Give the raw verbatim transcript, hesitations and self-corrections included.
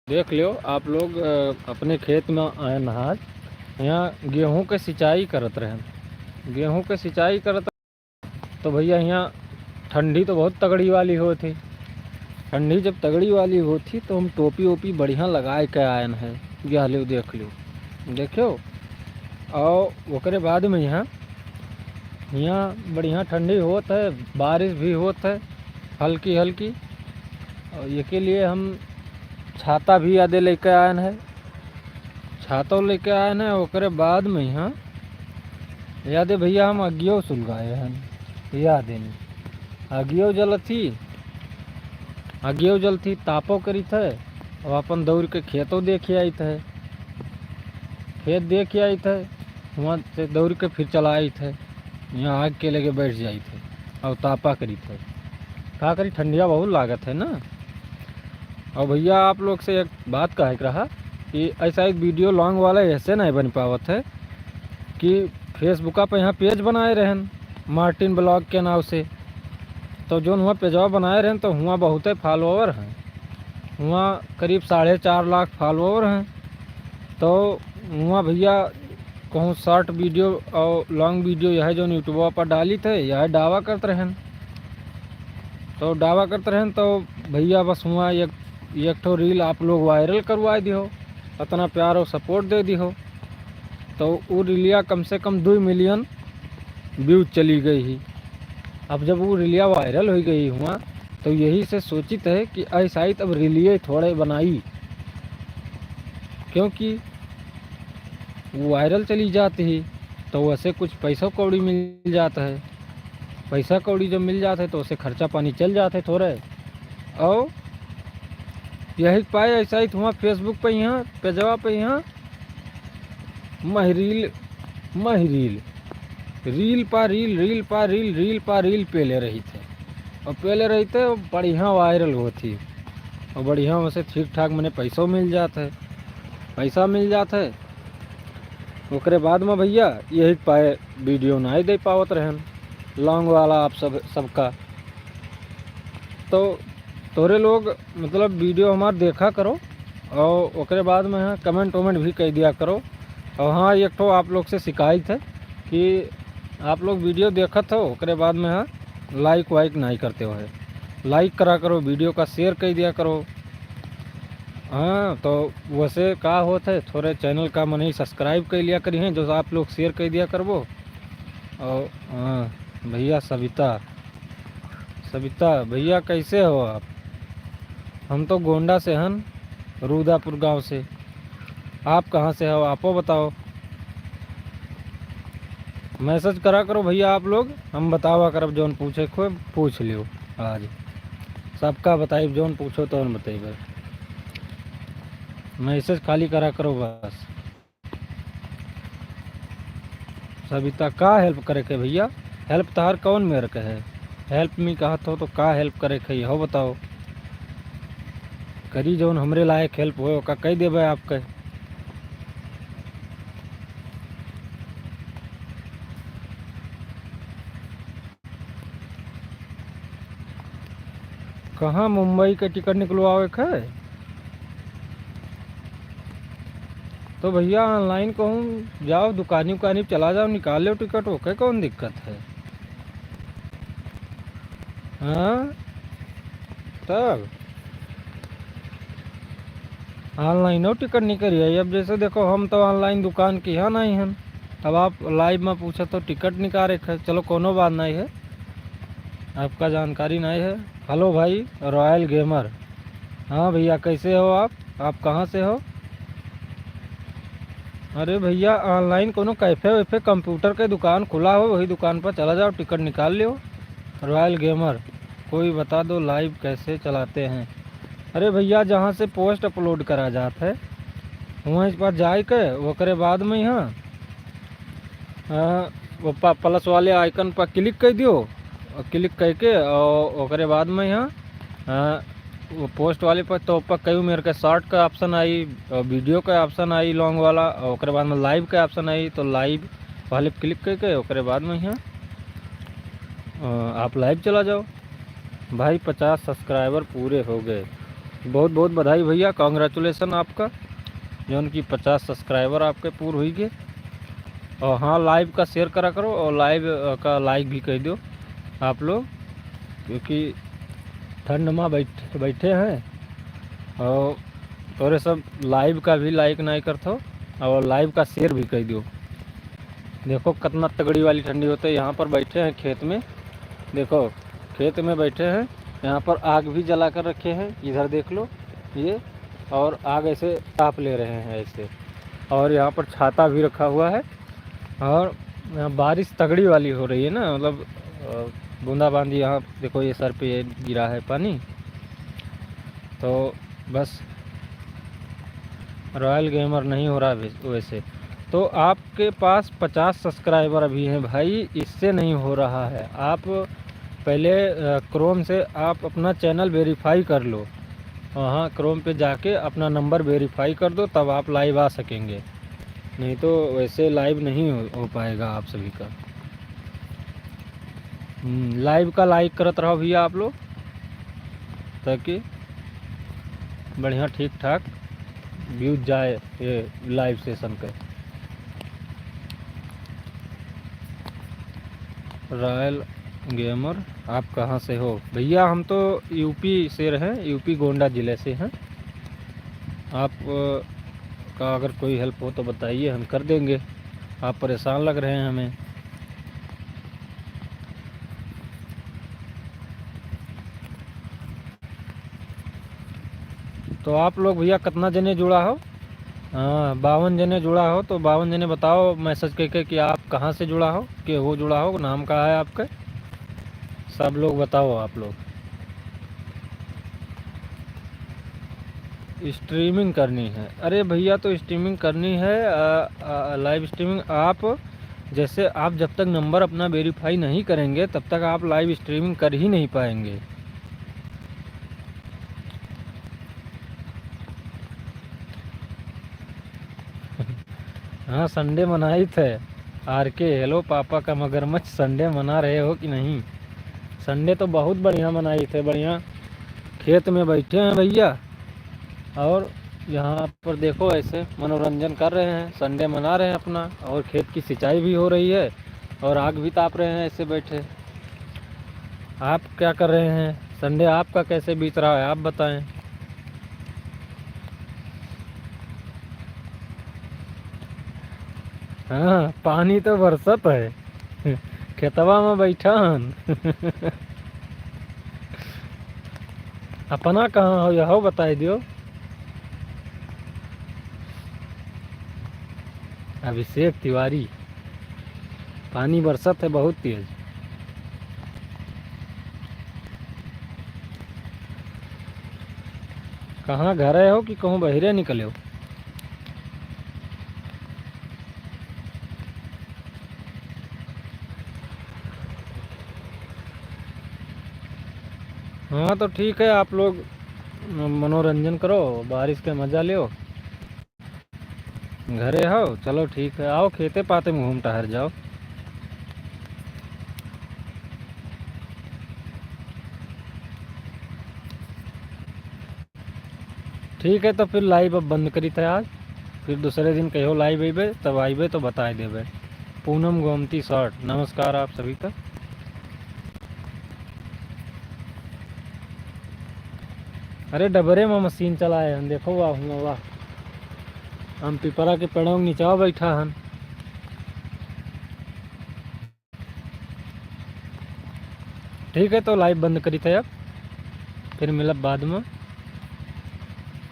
देख लियो आप लोग, अ, अपने खेत में आए नहाज, यहाँ गेहूं के सिंचाई करत रहेन। गेहूं के सिंचाई करत, तो भइया, यहाँ ठंडी तो बहुत तगड़ी वाली होत ही। ठंडी जब तगड़ी वाली होत ही, तो हम टोपी ओपी बढ़िया लगाए के आयन है। यह लियो, देख लियो, देखियो। और ओकरे बाद में यहाँ, यहाँ बढ़िया ठंडी होत है, बारिश भी होत है हल्की हल्की। और ये के लिए हम छाता भी यादे लेके आयन है, छातो लेके आयन है। ओकरे बाद में यहाँ यादे भइया, हम अगियो सुलगाए हैं, यादे नहीं, अगियो जलत ही, अगियो जलत ही, तापो करित है। अब अपन दौड़ के खेतो देखे आइत है, खेत देखे आइत है, हुआँ से दौड़ के फिर चला आइत है, यहाँ आग के लगे बैठ जाइत है और तापा करित है। का करी, ठंडिया बहुत लागत है ना। और भइया, आप लोग से एक बात कहे के रहा कि ऐसा एक video long वाला ऐसे नहीं बन पावत है कि Facebook पे यहाँ page बनाए रहन मार्टिन vlog के नाम से, तो जौन हुआँ पेजवा बनाए रहन तो हुआँ बहुते follower हैं, हुआँ करीब साढ़े चार लाख follower हैं। तो हुआँ भइया कहूँ short video और long video यह जौन YouTube पर डालित है, यह दावा करत रहन। तो दावा करत रहन तो भइया बस हुआँ एक, एक ठो reel आप लोग viral करवाए दिहो, इतना प्यार और support दे दिहो। तो वो रीलिया कम से कम दो million view चली गई ही। अब जब वो रीलिया viral हो गई हुआँ, तो यही से सोचित है कि ऐसा ही तब रीलिये थोड़े बनाई, क्योंकि वो viral चली जाती ही तो वैसे कुछ पैसा कौड़ी मिल जाता है। पैसा कौड़ी जब मिल जाता है तो उसे खर्चा पानी चल जाता है थोड़े। और यही पाए ऐसा ही हुआँ Facebook पे यहाँ, पेजवा पे यहाँ, मह reel, मह reel, reel पा reel, reel पा reel, reel पा reel पेले रहित है। और पेले रहित है, बढ़िया viral होत ही। और बढ़िया वैसे ठीक ठाक मने पैसो मिल जात है, पैसा मिल जात है। ओकरे बाद में भइया यही पाए video नाई दे पावत रहन long वाला आप सब, सबका। तो तोरे लोग मतलब video हमार देखा करो और ओकरे बाद में हाँ comment वमेंट भी कह दिया करो। और हाँ, एक ठो आप लोग से शिकायत है कि आप लोग video देखत हो, ओकरे बाद में हाँ like वाइक नहीं करते हो है। Like करा करो, video का share कर दिया करो। हाँ, तो वैसे का होत है, थोड़े channel का मनई subscribe कर लिया करी हैं, जो आप लोग share कर दिया करबो। और हाँ, भइया सविता, सविता भइया कैसे हो आप? हम तो गोंडा से हन, रूदापुर गांव से। आप कहाँ से हो, आपो बताओ। Message करा करो भइया आप लोग, हम बतावा करब, जौन पूछे को पूछ लियो। आज सबका बताइब, जौन पूछो तौन बताइब। Message खाली करा करो बस। सविता, का help करे के भइया? Help तहार कौन मेर के है? Help me कहत हो तो का help करे के है, हो बताओ। करी जौन हमरे लायक help होए, ओका कह देबे आपके। कहाँ मुंबई के टिकट निकलवावे के है? तो भइया online कहूँ जाओ, दुकानी उकानी चला जाओ, निकाल लो टिकट, ओके कौन दिक्कत है? हाँ, तब online टिकट निकल जाई। अब जैसे देखो, हम तो online दुकान किहा नहीं हन, अब आप live में पूछो तो टिकट निकाले के, चलो कोनो बात नहीं है, आपका जानकारी नहीं है। Hello भाई Royal Gamer, हाँ भइया, कैसे हो आप? आप कहाँ से हो? अरे भइया, online कोनो cafe वेफे, computer के दुकान खुला हो, वही दुकान पर चला जाओ, टिकट निकाल लियो। Royal Gamer, कोई बता दो live कैसे चलाते हैं? अरे भइया, जहाँ से post upload करा जात है, वहीं पर जाए के ओकरे बाद में यहाँ, हाँ, वो प-, plus वाले icon पर click कर दियो और click करके और ओकरे बाद में यहाँ, हाँ, वो post वाले पर तो ऊपर कई मेर के short का option आई और video का option आई long वाला, और ओकरे बाद में live का option आई, तो live वाले click करके ओकरे बाद में यहाँ, अ, आप live चला जाओ। भाई, पचास subscriber पूरे हो गए। बहुत बहुत बधाई भैया, congratulation आपका, जौन कि पचास subscriber आपके पूर हुई गए। और हाँ, live का share करा करो और live, अ, का like भी कर दो आप लोग, क्योंकि ठंड में बैठ-, बैठे हैं और तोरे सब live का भी like नहीं करत हो और live का share भी कर दो। देखो कितना तगड़ी वाली ठंडी होती है। यहाँ पर बैठे हैं खेत में, देखो खेत में बैठे हैं, यहाँ पर आग भी जला कर रखे हैं, इधर देख लो ये, और आग ऐसे ताप ले रहे हैं ऐसे, और यहाँ पर छाता भी रखा हुआ है। और यहाँ बारिश तगड़ी वाली हो रही है ना, मतलब, अ, बूंदाबांदी। यहाँ देखो, ये सर पे ये गिरा है पानी, तो बस Royal Gamer नहीं हो रहा वै-, वैसे। तो आपके पास पचास subscriber अभी हैं भाई, इससे नहीं हो रहा है। आप पहले, अ, Chrome से आप अपना channel verify कर लो, वहाँ Chrome पे जाके अपना number verify कर दो, तब आप live आ सकेंगे, नहीं तो वैसे live नहीं हो, हो पाएगा आप सभी का। हम्म, live का like करत रहो भैया आप लोग, ताकि बढ़िया ठीक ठाक views जाए ये live session के। Royal Gamer, आप कहाँ से हो? भैया, हम तो U P से रहे, U P गोंडा ज़िले से हैं। आप, अ, का अगर कोई help हो तो बताइए, हम कर देंगे। आप परेशान लग रहे हैं हमें। तो आप लोग भैया कितना जने जुड़ा हो? हाँ, बावन जने जुड़ा हो, तो बावन जने बताओ message करके कि आप कहाँ से जुड़ा हो, के हो जुड़ा हो, नाम का है आपके, सब लोग बताओ आप लोग। Streaming करनी है। अरे भैया, तो streaming करनी है, आ, आ, live streaming। आप जैसे, आप जब तक number अपना verify नहीं करेंगे, तब तक आप live streaming कर ही नहीं पाएंगे। हाँ, Sunday मनाइत है। R K, hello पापा का मगरमच्छ, Sunday मना रहे हो कि नहीं? Sunday तो बहुत बढ़िया मनाइत है, बढ़िया खेत में बैठे हैं भैया, और यहाँ पर देखो ऐसे मनोरंजन कर रहे हैं, Sunday मना रहे हैं अपना, और खेत की सिंचाई भी हो रही है और आग भी ताप रहे हैं ऐसे बैठे। आप क्या कर रहे हैं? Sunday आपका कैसे बीत रहा है, आप बताएं। हाँ, पानी तो बरसत है, खेतवा में बैठा हन। अपना कहाँ हो, यहो बताई दियो। अभिषेक तिवारी, पानी बरसत है बहुत तेज। कहाँ घरे हो कि कहूँ बहिरे निकले हो? हाँ, तो ठीक है, आप लोग मनोरंजन करो, बारिश के मजा लियो। घरे हो, चलो ठीक है, आओ खेते पाते में घूम टहर जाओ। ठीक है, तो फिर live अब बंद करी थे आज, फिर दूसरे दिन कहो live अइबे, तब अइबे तो बताए देबे। पूनम गोमती short, नमस्कार आप सभी का। अरे डबरे में मशीन चलाए हन, देखो वाह हुआ वाह, हम पिपरा के पेड़ों के नीचा बैठा हन। ठीक है, तो live बंद करी थे अब, फिर मिलब बाद में।